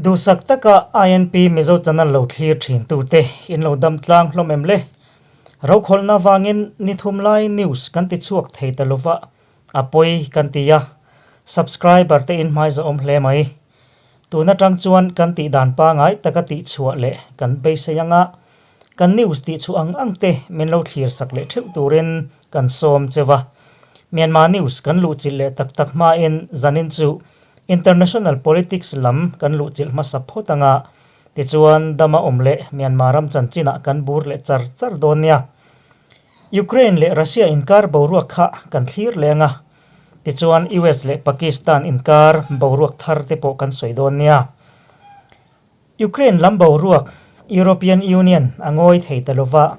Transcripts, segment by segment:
Duhsak taka INP Mizo channel lo thlir thin tute in lo dam tlang hlawm em le? Rokhawlhna vangin ni thum lai news kan ti chhuak thei ta lova a pawi kan ti a, subscriber te in hmai zawh awm hle mai. Tun atang chuan kan tih dan pangai taka tih chhuah leh kan beisei anga kan news tih chhuah ang ang te min lo thlir sak leh theuh turin kan sawm cheu a. Myanmar news kan luhchilh leh tak tak hmain zanin chu International politics lam kan luhchilh hmasa phawt anga tichuan dama awm leh Myanmar ram chanchinah kan bur leh char char dawn nia. Ukraine leh Russia inkar boruak kha kan thlir leh anga Tichuan US leh Pakistan inkar boruak thar te pawh kan sawi dawn nia. Ukraine lam boruak European Union a ngawi thei ta lova,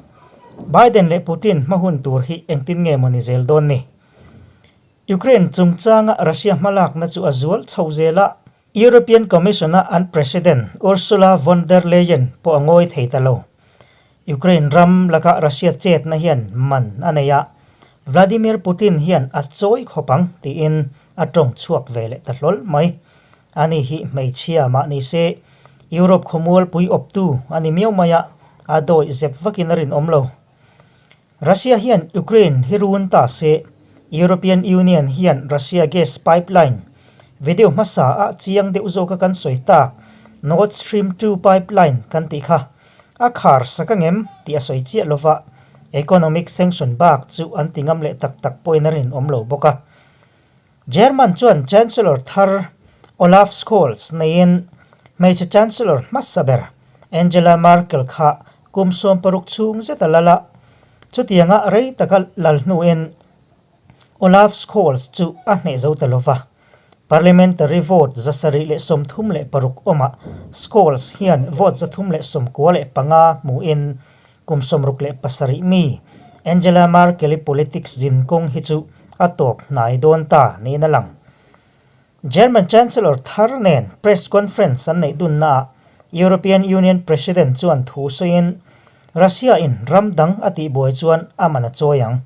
Biden leh Putin hma hun tur hi engtin nge maw ni zel dawn ni? Ukraine chungchanga Russia hmalakna chu a zual chho zel a, European Commission-a an President Ursula von der Leyen pawh a ngawi thei ta lo. Ukraine ram laka Russia chetna hian man a nei a, Vladimir Putin hian a chawi khawp ang tiin a tawng chhuak ve leh ta hlawl mai. Ani hi hmeichhia mah ni se Europe khawmualpui awptu a ni miau mai a, a dawih zep vakin a rinawm lo. Russia hian Ukraine hi run ta se, European Union hian Russia gas pipeline video hmasa ah chiang deuh zawka kan sawi tak Nord Stream 2 pipeline kan tih kha a khar sak angem tih a sawi chiah lova, economic sanction bak chu an ti ngam leh tak tak pawhin a rinawm lo bawk a. German chuan Chancellor thar Olaf Scholz neiin hmeichhe Chancellor hmasa ber Angela Merkel kha kum 60 chhung zet a lal a, chutianga rei taka lal hnuin Olaf Scholz chu a hneh zo ta lova. Parliamentary vote 736 awmah Scholz hian vote 395 hmuin Kum 67 mi Angela Merkel-i politics zin kawng hi chu a tawp hnai dawn ta niin a lang. German Chancellor thar nen press conference an neih dunnaah European Union President chuan thu sawiin Russia-in ram dang a tihbuai chuan a man a chawi ang.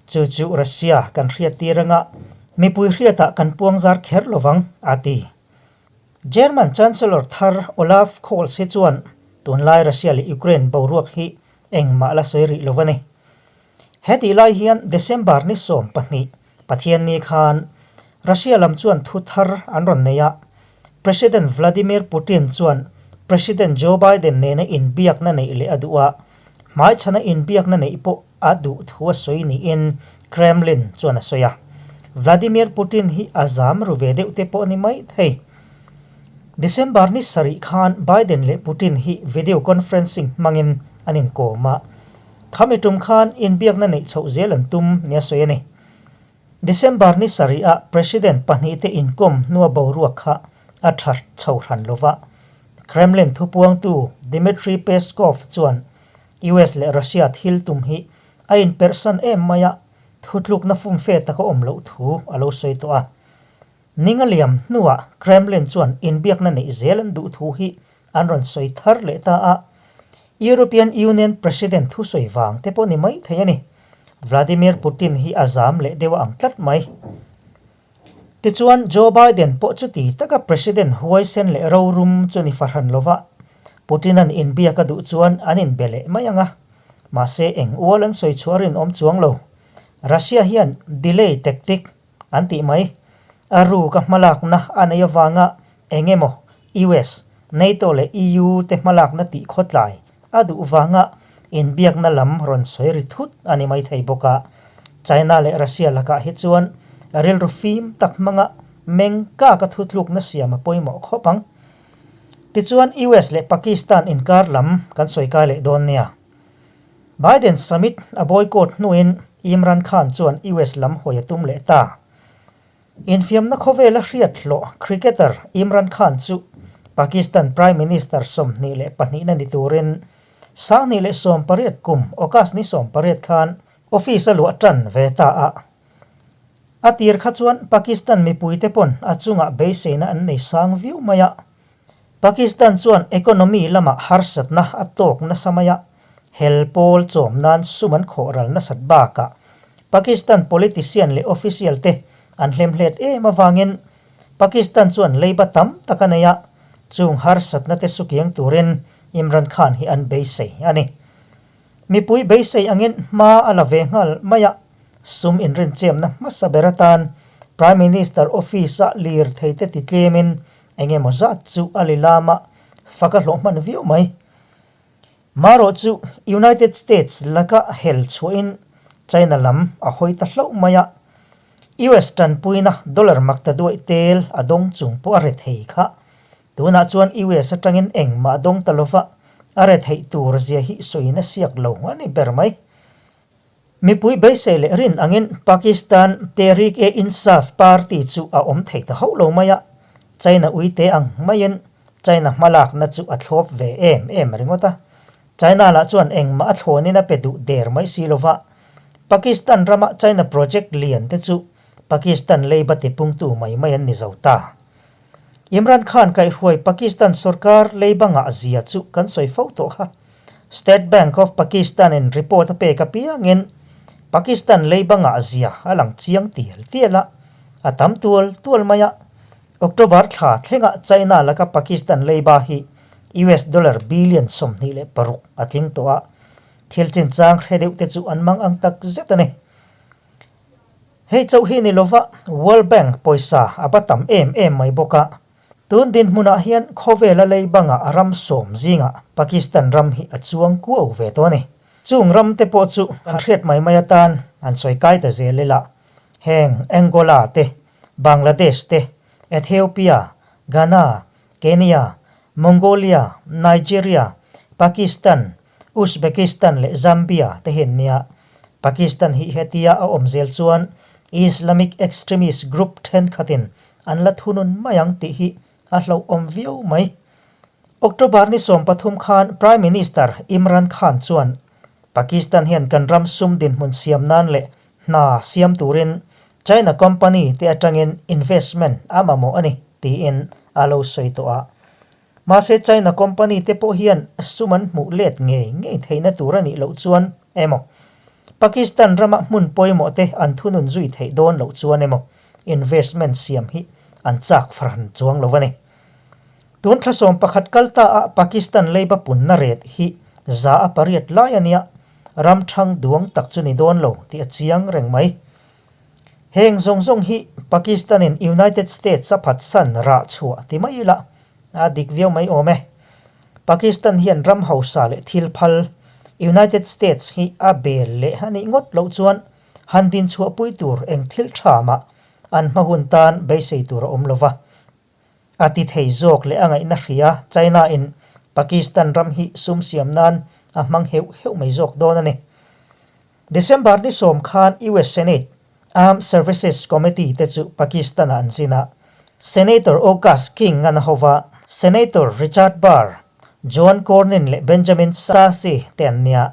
Chu chu Russia kan hriattir anga mipui hriatah kan puangzar kher lovang, a ti. German Chancellor thar Olaf Scholz hi chuan tunlai Russia leh Ukraine boruak hi engmah la sawi rih lo a ni. Hetih lai hian December ni 12, Pathianni khan Russia lam chuan thu thar an rawn nei a, President Vladimir Putin chuan President Joe Biden nena inbiakna neih leh a duh a, hmaichhana inbiakna neih pawh a duh thu a sawi niin Kremlin chuan a sawi a. Vladimir Putin hi a zam ru ve deuh te pawh a ni mai thei. December ni sarih khan Biden leh Putin hi video conferencing hmangin an inkawm a, khami tum khan inbiakna neih chhoh zel an tum nia sawi a ni. December ni sarih-ah President pahnihte inkawm hnua boruak kha a tha chho hran lova, Kremlin thupuangtu Dmitry Peskov chuan US leh Russia thil tum hi a inperhsan em mai a, thutlukna fumfe taka awm loh thu a lo sawi tawh a. Ninga liam hnuah Kremlin chuan inbiakna neih zel an duh thu hi an rawn sawi thar leh ta a, European Union President thusawi vang te pawh ni mai thei a ni. Vladimir Putin hi a zam leh deuh a ang tlat mai. Tichuan, Joe Biden pawh chuti taka President huaisen leh rorum chu ni fahran lova, Putin-a'n inbiak a duh chuan an inbe leh mai ang a. Mahse, eng ual an sawi chhuah rinawm chuang lo. Russia hian delay tactic an tih mai. A ruk a hmalakna a nei avanga eng emaw US, NATO leh EU te hmalakna tih khawtlai a duh vanga inbiakna lam rawn sawi ri thut a ni mai thei bawk a. China leh Russia lakah hi chuan rilru fim tak hmanga meng kak a thutlukna siam a pawimawh khawp ang. Tichuan US leh Pakistan inkar lam kan sawi kai leh dawn nia. Biden summit a boycott hnuin Imran Khan chuan US lam hawi a tum leh ta. Infiamna khawvela hriat hlawh cricketer Imran Khan chu Pakistan Prime Minister 22 na ni turin 2018 kum August ni 18 khan office a luah tan ve ta a. A tir kha chuan Pakistan mipuite pawn a chungah beiseina an nei sang viau mai a. Pakistan chuan economy lamah harsatna a tawk nasa mai a, hel pawl chawm nan sum an khawh ral nasat bakah Pakistan politician leh official te an hlemhlet em avangin Pakistan chuan leiba tam tak a nei a, Chung harsatna te sukiang turin Imran Khan hi an beisei a ni. Mipui beisei angin hma a la ve nghal mai a, sum inrinchemna hmasa ber atan Prime Minister office-a lirthei te ti tlemin eng emaw zat chu a li lam a, fak a hlawh hman viau mai. Marawh chu United States laka hel chhuahin China lam a hawi ta hlauh mai a, US tanpuina dollar makta duaih tel a dawng chung pawh a re thei kha. Tunah chuan US atangin engmah a dawng ta lova, a re theih tur zia hi sawiin a siak lo a ni ber mai. Mipui beisei leh rin angin Pakistan Tehreek-e-Insaf party chu a awm thei ta hauh lo mai a, China uite ang maiin China hmalakna chu a thlawp ve em em ringawt a. China lah chuan engmah a thlawnin a pe duh der mai si lova, Pakistan rama China project lian te chu Pakistan leiba tipungtu mai mai an ni zo ta. Imran Khan kaihhruai Pakistan sorkar leiba ngah zia chu kan sawi fo tawh kha. State Bank of Pakistan in report a pek apiangin Pakistan leiba ngah zia a lang chiang tial tial a, a tam tual tual mai a. October thla thlengah China laka Pakistan leiba hi US dollar billion 26 a tling tawh a, thil chinchang hre deuh te chu an mang ang tak zet a ni. Hei chauh hi ni lova World Bank pawisa a ba tam em em mai bawk a, tun dinhmunah hian khawvela lei bangah a ram sawm zingah Pakistan ram hi a chuang kuau ve tawh a ni. Chung ram te pawh chu kan hriat mai mai atan an sawi kai ta zel ila, heng Angola te, Bangladesh te, Ethiopia, Ghana, Kenya, Mongolia, Nigeria, Pakistan, Uzbekistan leh Zambia te hian nia. Pakistan hi hetia a awm zel chuan Islamic extremist group thenkhatin an la thunun mai ang tih hi a hlauhawm viau mai. October ni 13 khan Prime Minister Imran Khan chuan Pakistan hian kan ram sum dinhmun siam nan leh hna siam turin China company te atangin investment a mamawh a ni tiin a lo sawi tawh a. Mahse China company te pawh hian sum an hmuh let ngei ngei theihna tur a nih loh chuan emaw, Pakistan rama hmun pawimawh te an thunun zui theih dawn loh chuan emaw investment siam hi an chak fran chuang lo a ni. Tun thla 11 kal ta a Pakistan leiba punna ret hi 8% lai a nia, ram thang duang tak chu ni dawn lo tih a chiang reng mai. Heng zawng zawng hi Pakistan-in United States a phatsan rah chhuah ti mai ila a dik viau mai awm e. Pakistan hian ram hausa leh thil phal United States hi a bel leh a nih ngawt loh chuan han din chhuahpui tur eng thil tha mah an hma hun tan beisei tur a awm lo va. A ti thei zawk leh a ngaihna hria China-in Pakistan ram hi sum siam nan a hmang heuh heuh mai zawk dawn a ni. December ni 10 khan US Senate Armed Services Committee te chu Pakistan-ah an zin a, Senator August King an ho va, Senator Richard Burr, John Cornyn leh Benjamin Sasse te an nia.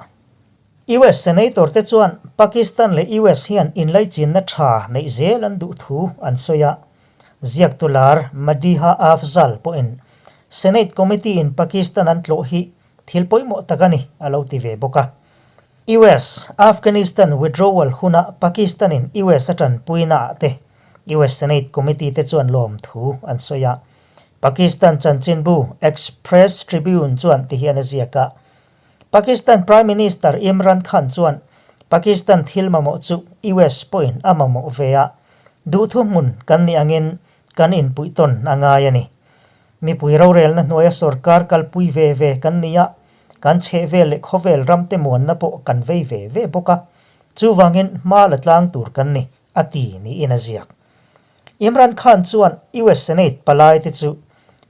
US Senator te chuan Pakistan leh US hian inlaichinna tha neih zel an duh thu an sawi a, Ziaktu lar Madiha Afzal pawhin Senate Committee in Pakistan an tlawh hi thil pawimawh tak a ni a lo ti ve bawk a. US, Afghanistan withdrawal huna Pakistan in US a tanpuina ah te US Senate Committee te chuan lawm thu an sawi a. Pakistan chanchinbu Express Tribune chuan ti hian a ziak a. Pakistan Prime Minister Imran Khan chuan Pakistan thil mamawh chu US pawhin a mamawh ve a, duhthu hmun kan nih angin kan inpuih tawn a ngai a ni. Mipui rorelna hnuaia sorkar kalpui ve ve kan ni a, kan chhehvel leh khawvel ramte muanna pawh kan vei ve ve bawk a, chuvangin hma la tlang tur kan ni, a ti niin a ziak. Imran Khan chuan US Senate palai te chu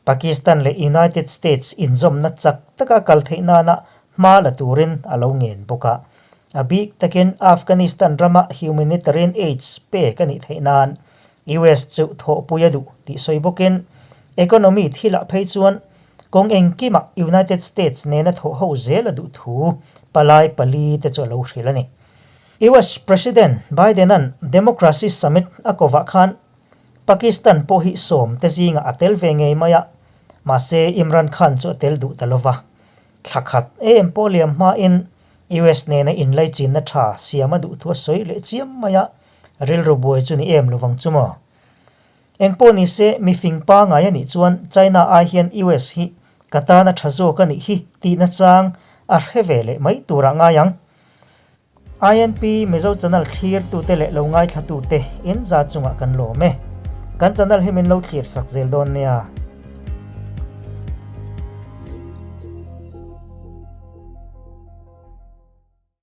Pakistan leh United States inzawmna chak taka kal theih nana hma la turin a lo ngen bawk a. A bik takin Afghanistan rama humanitarian aids pek a nih theih nan US chu thawhpui a duh tih sawi bawkin economy thilah phei chuan kawng engkimah United States nena thawh ho zel a duh thu palai pali te chu a lo hrilh a ni. US President Biden-a'n Democracy Summit a kovah khan Pakistan pawh hi sawm te zingah a tel ve ngei mai a, mahse Imran Khan chu a tel duh ta lova. Thla khat em pawh liam hmain US nena inlaichinna tha siam a duh thu a sawi leh chiam mai a, rilru buai chu ni em lovang chu maw? Engpawh nise mifing pangai a nih chuan China ai hian US hi ka tan a tha zawk a nih hi tih nachang a hre ve leh mai turah ngai ang. INP Mizo channel thlir tute leh lo ngaithla tute in za chungah kan lawm e. Kan channel hi min lo thlir sak zel dawn nia.